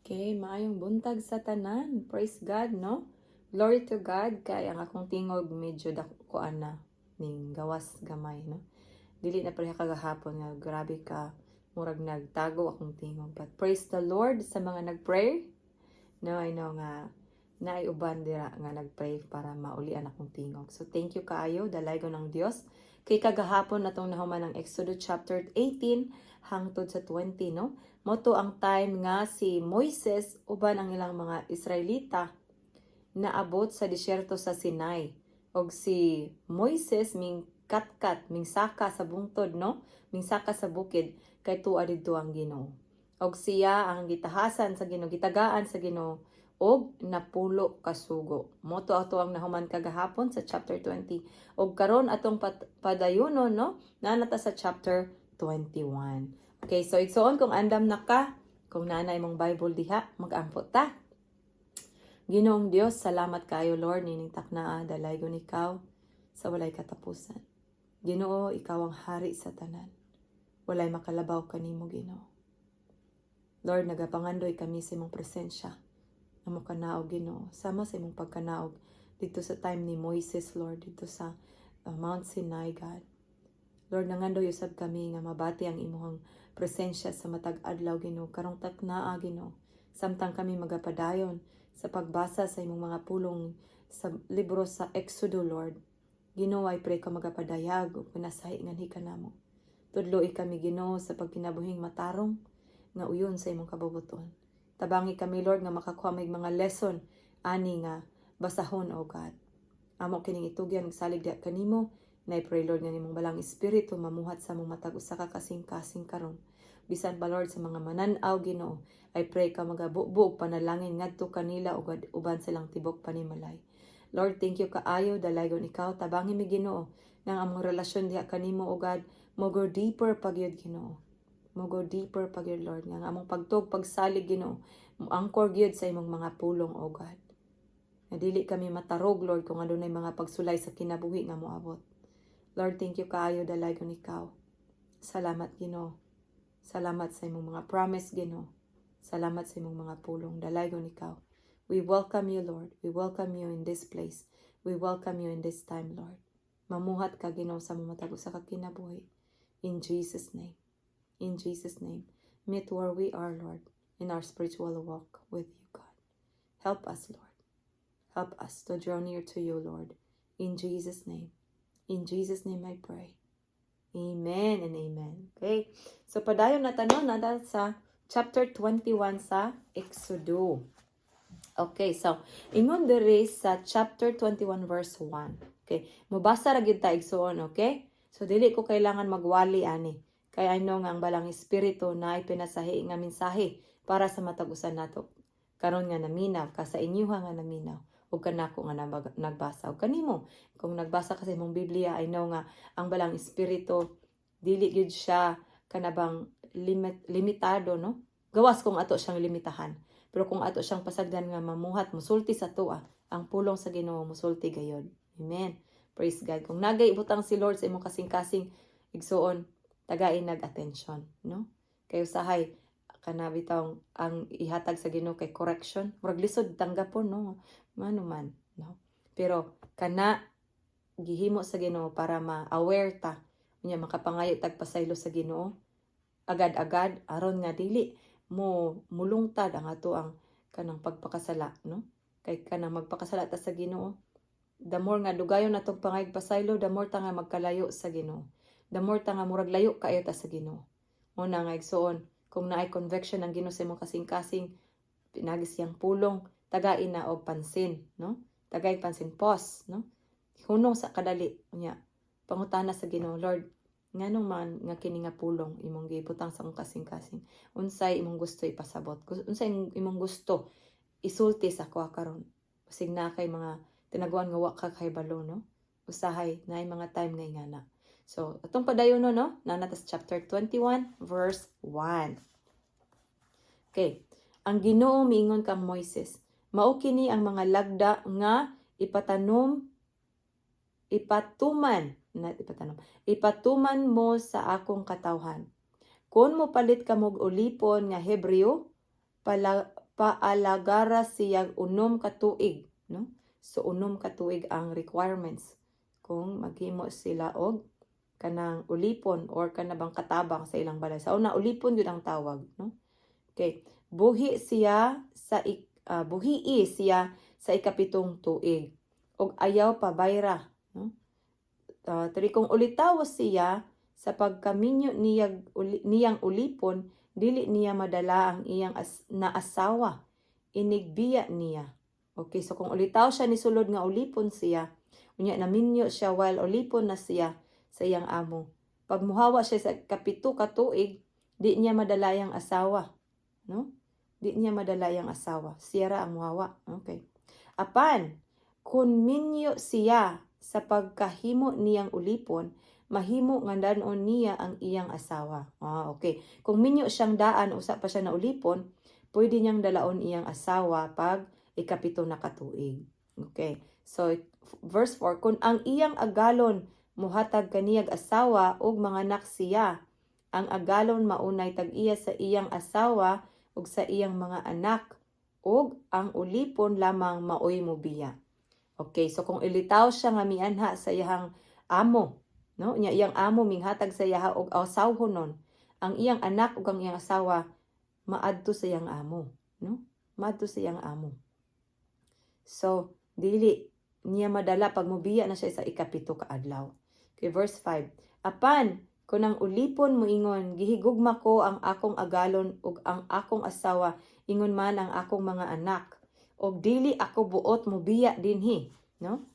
Okay, maayong buntag sa tanan. Praise God, no? Glory to God kay ang akong tingog medyo dakuan na ning gawas gamay, no? Dili na pareha kagahapon nga grabe ka, murag nagtago akong tingog. But praise the Lord sa mga nagpray. No, I know nga naay uban dira nga nagpray para maulian akong tingog. So thank you kaayo, dalaygon ng Dios. Kay kagahapon atong nahuman ang Exodus chapter 18 hangtod sa 20, no? Mao to ang time nga si Moises uban ang ilang mga Israelita naabot sa disyerto sa Sinai. Og si Moises ming katkat, ming saka sa bungtod, no? Ming saka sa bukid kay tuwa didto ang Ginoo. Og siya ang gitahasan sa Ginoo, gitagaan sa Ginoo og 10 ka sugo. Mao to ato ang nahuman kagahapon sa chapter 20. Og karon atong padayonon, no? Naa na ta sa chapter 21. Okay, so igsoon, kung andam na ka, kung naa na imong Bible diha, mag-ampo ta. Ginoong Dios, salamat kayo, Lord, nining taknaa, dalaygon ikaw sa walay katapusan. Ginoo, ikaw ang hari sa tanan. Walay makalabaw kanimo, Ginoo. Lord, nagapangandoy kami sa imong presensya. Amo kanaog, Ginoo, sama sa imong pagkanaog dito sa time ni Moises, Lord, dito sa Mount Sinai, God. Lord, nangandoy usab kami nga mabati ang imong presensya sa matag adlaw, Ginoo, karong taknaa, Ginoo. Samtang kami magapadayon sa pagbasa sa imong mga pulong sa libro sa Exodo, Lord. Ginoo, I pray ka magapadayag ug pinasahi nganhi kanamo. Tudloi kami, Ginoo, sa pagkinabuhing matarong nga uyon sa imong kabubuton. Tabangi kami, Lord, nga makakuha mig mga lesson ani nga basahon, O God. Amo kining itugyan ug salig diha kanimo. Na I pray, Lord, nga imong Balaang Espiritu mamuhat sa among matag usa ka kasing-kasing karon. Bisan pa, Lord, sa mga manan-aw, Ginoo, I pray ka magabubo og panalangin ngadto kanila ug uban silang tibok panimalay. Lord, thank you kaayo, dalaygon ikaw, tabangi mi, Ginoo, nga ang among relasyon diha kanimo, O God, mo go deeper pa gyud, Ginoo. Mo go deeper pa gyud, Lord, nga ang among pagtug pagsalig, Ginoo, mo angkor gyud sa imong mga pulong, O God. Nga dili kami matarog, Lord, kung adunay mga pagsulay sa kinabuhi nga moabot. Lord, thank you kaayo, dalaygon ikaw. Salamat, Ginoo. Salamat sa imong mga promise, Ginoo. Salamat sa imong mga pulong. Dalaygon ikaw. We welcome you, Lord. We welcome you in this place. We welcome you in this time, Lord. Mamuhat ka, Ginoo, sa among matag usa ka kinabuhi. In Jesus' name. In Jesus' name. Meet where we are, Lord, in our spiritual walk with you, God. Help us, Lord. Help us to draw near to you, Lord. In Jesus' name. In Jesus' name I pray. Amen and amen. Okay. So padayon na ta, no, naa na sa chapter 21 sa Exodo. Okay, so ingon diri sa chapter 21 verse 1. Okay, mobasa ra gyud ta, igsuon, okay? So dili ko kailangan magwali ani. Kay I know nga ang Balaang Espiritu naay pinasahi nga mensahe para sa matag usa nato. Karon nga naminaw, ka sa inyuha nga naminaw ug kanako nga nagbasa ug kanimo kung nagbasa ka sa imong Biblia. I know nga ang Balaang Espiritu dili gyud siya kanabang limitado, no, gawas kung ato siyang limitahan. Pero kung ato siyang pasagdan nga mamuhat, musulti sa atoa, ang pulong sa Ginoo musulti gayod. Amen. Praise God. Kung nagay butang si Lord sa imong kasing-kasing, igsuon, tagain nag attention, no? Kay usahay kana bitawng ang ihatag sa Ginoo kay correction, murag lisod tanggapon, no? Ngano man, no? Pero kana gihimo sa Ginoo para ma-aware ta unya makapangayo tag pasaylo sa Ginoo agad-agad aron nga dili mo mulungtad ang ato ang kanang pagpakasala, no? Kay kanang magpakasala ta sa Ginoo, the more nga dugayon natong pangayog pasaylo, the more ta nga magkalayo sa Ginoo, the more ta nga murag layo kaayo ta sa Ginoo. Mao na nga, igsuon, kung naay conviction ang Ginoo sa imong kasing-kasing pinagi siyang pulong, tagain na og pansin, no? Tagay pansin, pause, no? Hunong sa kadali unya pangutana sa Ginoo, "Lord, nganong man nga kini nga pulong imong gibutang sa akong kasing-kasing? Unsay imong gusto ipasabot? Unsay imong gusto isulti sa ako karon?" Basig na kay mga tinaguan nga wa ka kahibalo, no? Usahay naay mga time nga ingana. So atong padayon, no? Naa na ta sa chapter 21 verse 1. Okay. Ang Ginoo miingon kang Moises, "Mao kini ang mga lagda nga ipatanom ipatuman, not ipatanom, ipatuman mo sa akong katawhan. Kung mo palit ka og ulipon nga Hebreo, pala, Paalagara siya 6 ka tuig, no? So 6 ka tuig ang requirements kung maghimo sila og kanang ulipon or kanabang katabang sa ilang balay. Sa una, ulipon gyud ang tawag, no? Okay. Buhii siya sa 7 tuig ug ayaw pabayra, no? Three, kung ulitawo siya sa pagkaminyo niyang ulipon, dili niya madala ang iyang na asawa inigbiya niya. Okay, so kung ulitaw siya ni sulod nga ulipon siya, unya naminyo siya while ulipon na siya sa iyang amo. Pag muhawa siya sa 7 ka tuig, di niya madala ang asawa, no? Di niya madala ang asawa. Siya ra ang muhawa. Okay. Apan kung minyo siya sa pagkahimo niyang ulipon, mahimo nga dan-on niya ang iyang asawa. Ah, okay. Kung minyo siyang daan, usa pa siya na ulipon, pwede niyang dalaon iyang asawa pag 7 na katuig. Okay. So, verse 4, kung ang iyang agalon muhatag kaniyag asawa ug manganak siya, ang agalon maunay tag-iya sa iyang asawa ug sa iyang mga anak, ug ang ulipon lamang maoy mobiya. Okay, so kung ilitaw siya nga mianha sa iyang amo, no? Nya iyang amo minghatag sa iyaha og asawhonon, ang iyang anak ug ang iyang asawa maadto sa iyang amo, no? Maadto sa iyang amo. So, dili niya madala pag mobiya na siya sa 7 ka adlaw. Okay, verse 5. Apan kung ang ulipon moingon, "Gihigugma ko ang akong agalon ug ang akong asawa, ingon man ang akong mga anak, ug dili ako buot mobiya dinhi," no?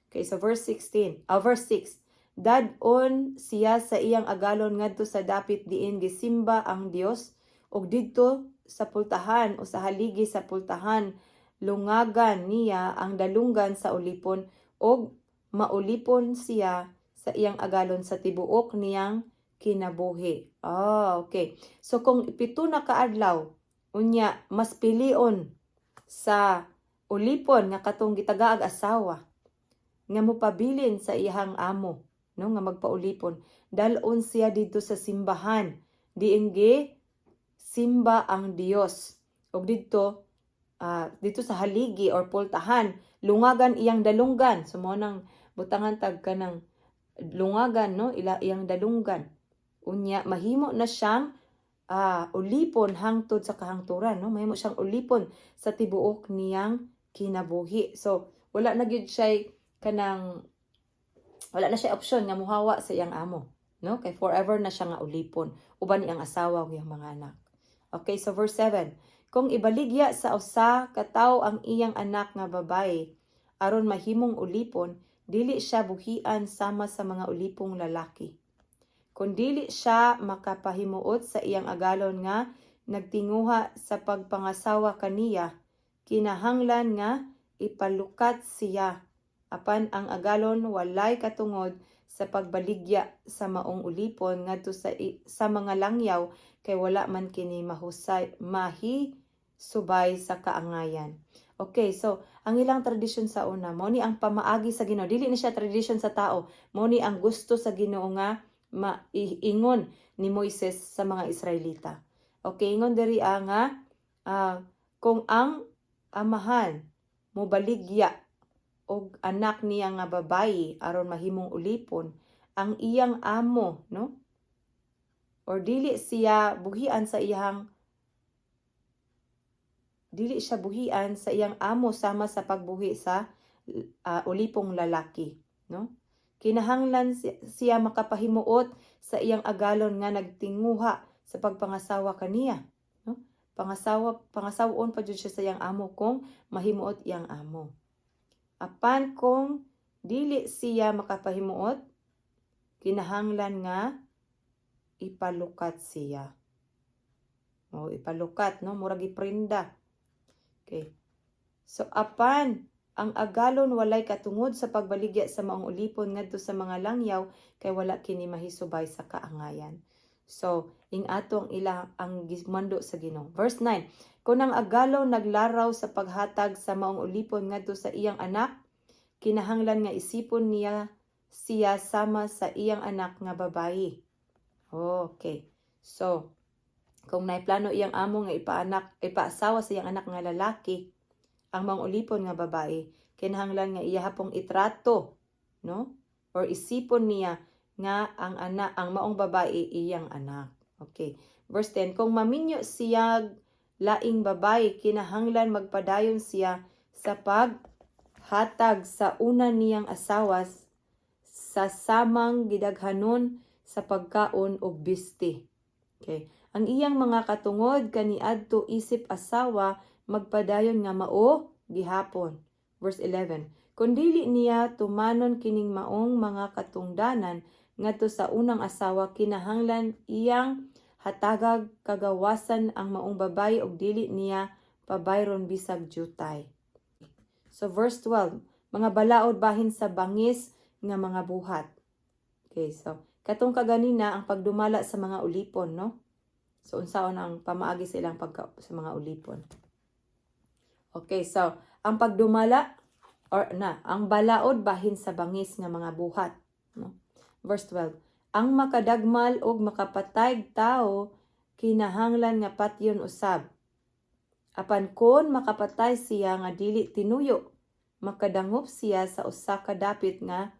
Okay, so verse 16, verse 6. Dad-on siya sa iyang agalon ngadto sa dapit diin gisimba ang Dios ug didto sa pultahan o sa haligi sa pultahan lungagan niya ang dalunggan sa ulipon ug maulipon siya sa iyang agalon sa tibuok niyang kinabuhi. Ah, okay. So kung 7 na kaadlaw, unya mas pilion sa ulipon nga katong gitagaag asawa nga mopabilin sa iyang amo, no, nga magpaulipon, dal-on siya didto sa simbahan diin gi simba ang Dios ug didto sa haligi or pultahan lungagan iyang dalunggan. So mo nang butangan tag kanang lungagan, no, ila iyang dalunggan. Unya mahimo na siyang ulipon hangtod sa kahangturan, no? Mahimo siyang ulipon sa tibuok niyang kinabuhi. So wala na gyud siya kanang wala na siya option nga muhawa sa iyang amo, no, kay forever na siya nga ulipon uban iyang asawa ug iyang mga anak. Okay, so verse 7. Kung ibaligya sa usa ka tawo ang iyang anak nga babaye aron mahimong ulipon, dili siya buhian sama sa mga ulipong lalaki. Kung dili siya makapahimuot sa iyang agalon nga nagtinguha sa pagpangasawa kaniya, kinahanglan nga ipalukat siya. Apan ang agalon walay katungod sa pagbaligya sa maong ulipon ngadto sa mga langyaw kay wala man kini mahusay mahisubay sa kaangayan. Okay, so ang ilang tradisyon sa una, mo ni ang pamaagi sa Ginoo. Dili ni siya tradisyon sa tao. Mo ni ang gusto sa Ginoo nga maingon ni Moises sa mga Israelita. Okay, ingon diri nga kung ang amahan mobaligya og anak niya nga babayi aron mahimong ulipon, ang iyang amo, no? Or dili siya buhian sa iyang amo sama sa pagbuhi sa ulipong lalaki, no? Kinahanglan siya makapahimuot sa iyang agalon nga nagtinguha sa pagpangasawa kaniya, no? Pangasawon pa jud siya sa iyang amo kung mahimuot iyang amo. Apan kung dili siya makapahimuot, kinahanglan nga ipalukat siya. O ipalukat, no? Murag iprinda. Okay. So apan ang agalon walay katungod sa pagbaligya sa maong ulipon ngadto sa mga langyaw kay wala kini mahisubay sa kaangayan. So, ing ato ang ila ang gimando sa Ginoo. Verse 9. Kung ang agalon naglaraw sa paghatag sa maong ulipon ngadto sa iyang anak, kinahanglan nga isipon niya siya sama sa iyang anak nga babayi. Okay. So, Kung naiplano iyang amo nga ipaanak, ipaasawa sa iyang anak nga lalaki ang mga ulipon nga babae, kinahanglan nga iya hapong itrato, no? Or isipon niya nga ang anak, ang maong babae, iyang anak. Okay. Verse 10, kung maminyo siya laing babae, kinahanglan magpadayon siya sa paghatag sa una niyang asawa sa samang gidaghanon sa pagkaon og bisti. Okay. Ang iyang mga katungod kaniadto isip asawa magpadayon nga mao gihapon. Verse 11. Kung dili niya tumanon kining maong mga katungdanan ngadto sa unang asawa, kinahanglan iyang hatagag kagawasan ang maong babae og dili niya pabayron bisag jutay. So verse 12, mga balaod bahin sa bangis nga mga buhat. Okay, so katong kaganina, ang pagdumala sa mga ulipon, no? So unsaon ang pamaagi sa ilang pagka sa mga ulipon. Okay, so ang pagdumala or na, ang balaod bahin sa bangis nga mga buhat, no? Verse 12. Ang makadagmal og makapatayg tawo kinahanglan nga patyon usab. Apan kon makapatay siya nga dili tinuyo, makadangop siya sa usa ka dapit nga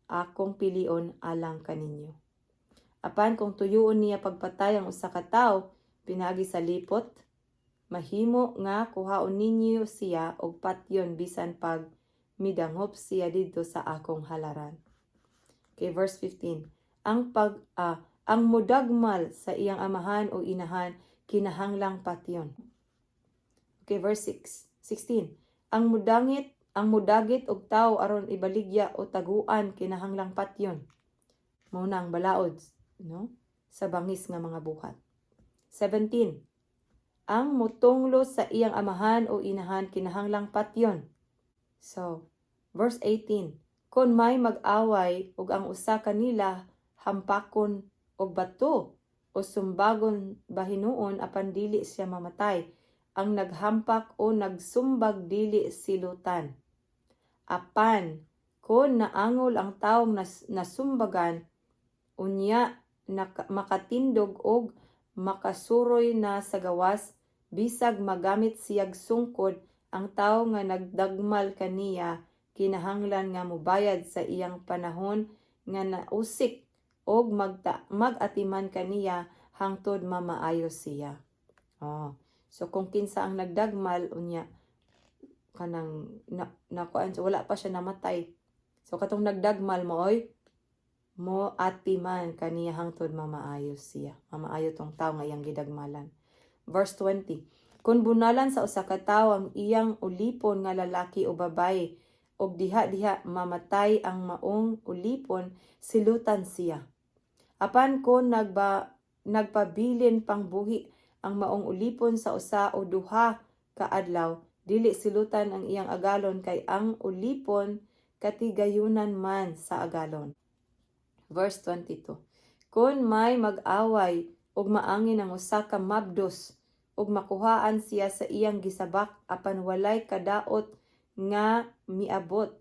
akong pilion alang kaninyo. Apan kung tuyuon niya pagpatay ang usa ka tawo pinaagi sa lipot, mahimo nga kuhaon ninyo siya og patyon bisan pag midangop siya didto sa akong halaran. Okay, verse 15. Ang mudagmal sa iyang amahan o inahan kinahanglang patyon. Okay, verse 6, 16. Ang mudagit og tawo aron ibaligya o taguan kinahanglang patyon. Mao na ang balaod, no? Sa bangis nga mga buhat. 17. Ang mutunglo sa iyang amahan o inahan kinahanglang patyon. So, verse 18. Kung may mag-away ug ang usa kanila hampakon og bato o sumbagon bahinuon apan dili siya mamatay, ang naghampak o nagsumbag dili silutan. Apan kon naangol ang tawong nasumbagan unya makatindog og makasuroy na sa gawas, bisag magamit siyag sungkod, ang tawo nga nagdagmal kaniya kinahanglan nga mobayad sa iyang panahon nga nausik og mag-atiman kaniya hangtod mamaayo siya. Oh. So kung kinsa ang nagdagmal unya kanang na, nakuan, so wala pa siya namatay. So katong nagdagmal mooy mo atiman kaniya hangtod mamaayo siya. Mamaayo tong tawo nga iyang gidagmalan. Verse 20. Kung bunalan sa usa ka tawo ang iyang ulipon nga lalaki o babaye og diha-diha mamatay ang maong ulipon, silutan siya. Apan kon nagpabilin pang buhi ang maong ulipon sa usa o duha ka adlaw, dili silutan ang iyang agalon kay ang ulipon katigayunan man sa agalon. Verse 22. Kung may mag-away ug maangin ang usa ka mabdos ug makuhaan siya sa iyang gisabak apan walay kadaot nga miabot,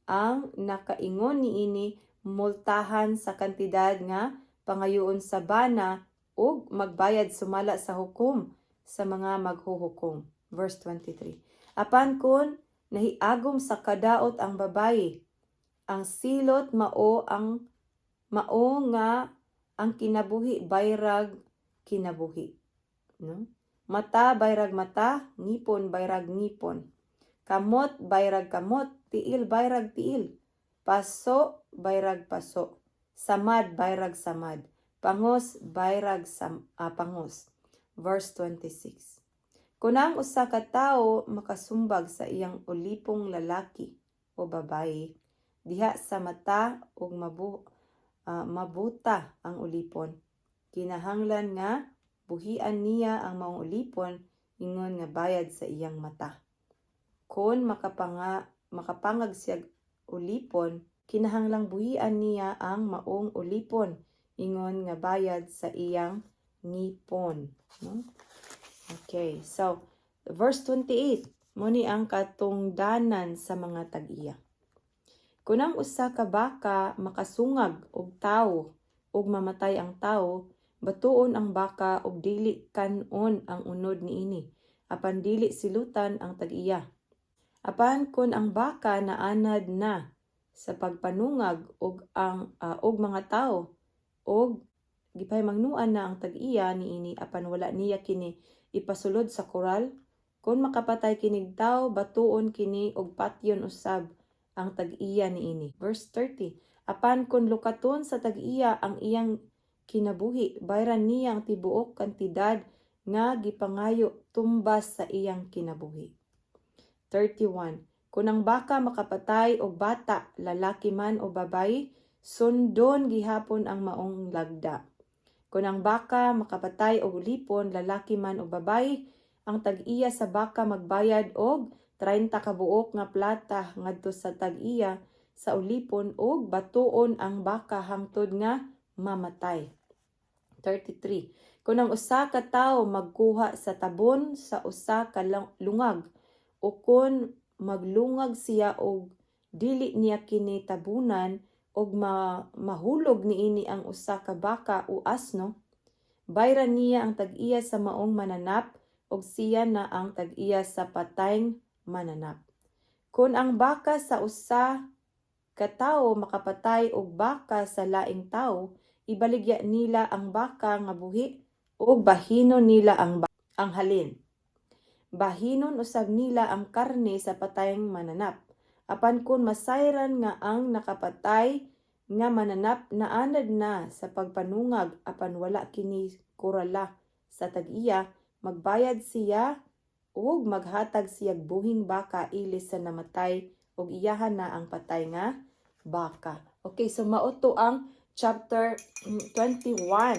ang nakaingon niini multahan sa kantidad nga pangayoon sa bana ug magbayad sumala sa hukom sa mga maghuhukom. Verse 23. Apan kon nahiagom sa kadaot ang babayi, ang silot mao nga ang kinabuhi bayrag kinabuhi. No? Mata bayrag mata, ngipon bayrag ngipon. Kamot bayrag kamot, tiil bayrag tiil. Paso bayrag paso. Samad bayrag samad. Pangos bayrag pangos. Verse 26. Kung ang usa ka tawo makasumbag sa iyang ulipong lalaki o babayi, diha sa mata ug mabuta ang ulipon, kinahanglan nga buhian niya ang maong ulipon ingon nga bayad sa iyang mata. Kon makapangag siya ulipon, kinahanglang buhian niya ang maong ulipon ingon nga bayad sa iyang ngipon, no? Okay, so verse 28, mo ni ang katungdanan sa mga tag-iya. Kung ang usa ka baka makasungag og tawo ug mamatay ang tawo, batuon ang baka ug dili kan-on ang unod niini, apan dili silutan ang tag-iya. Apan kon ang baka naanad na sa pagpanungag og mga tawo og gipahimangnuan na ang tag-iya niini, apan wala niya kini ipasulod sa koral, kon makapatay kinig tawo, batuon kini og patyon usab ang tag-iya niini. Verse 30. Apan kon lukaton sa tag-iya ang iyang kinabuhi, bayran niya ang tibuok kantidad nga gipangayo tumbas sa iyang kinabuhi. 31. Kung ang baka makapatay og bata, lalaki man o babayi, sundon gihapon ang maong lagda. Kung ang baka makapatay og ulipon, lalaki man o babayi, ang tag-iya sa baka magbayad og 30 ka buok nga plata ngadto sa tag-iya sa ulipon og batuon ang baka hangtod nga mamatay. 33. Kung ang usa ka tawo magkuha sa tabon sa usa ka lungag o kon maglungag siya og dili niya kini tabunan og mahulog niini ang usa ka baka o asno, bayran niya ang tag-iya sa maong mananap og siya na ang tag-iya sa patayng mananap. Kung ang baka sa usa ka tawo makapatay og baka sa laing tawo, ibaligya nila ang baka nga buhi ug bahinon nila ang halin. Bahinon usab nila ang karne sa patayng mananap. Apan kung masayran nga ang nakapatay nga mananap naanad na sa pagpanungag apan wala kini kurala sa tag-iya, magbayad siya ug maghatag siyag buhing baka ilis sa namatay ug iyahan na ang patay nga baka. Okay, so mao to ang chapter 21.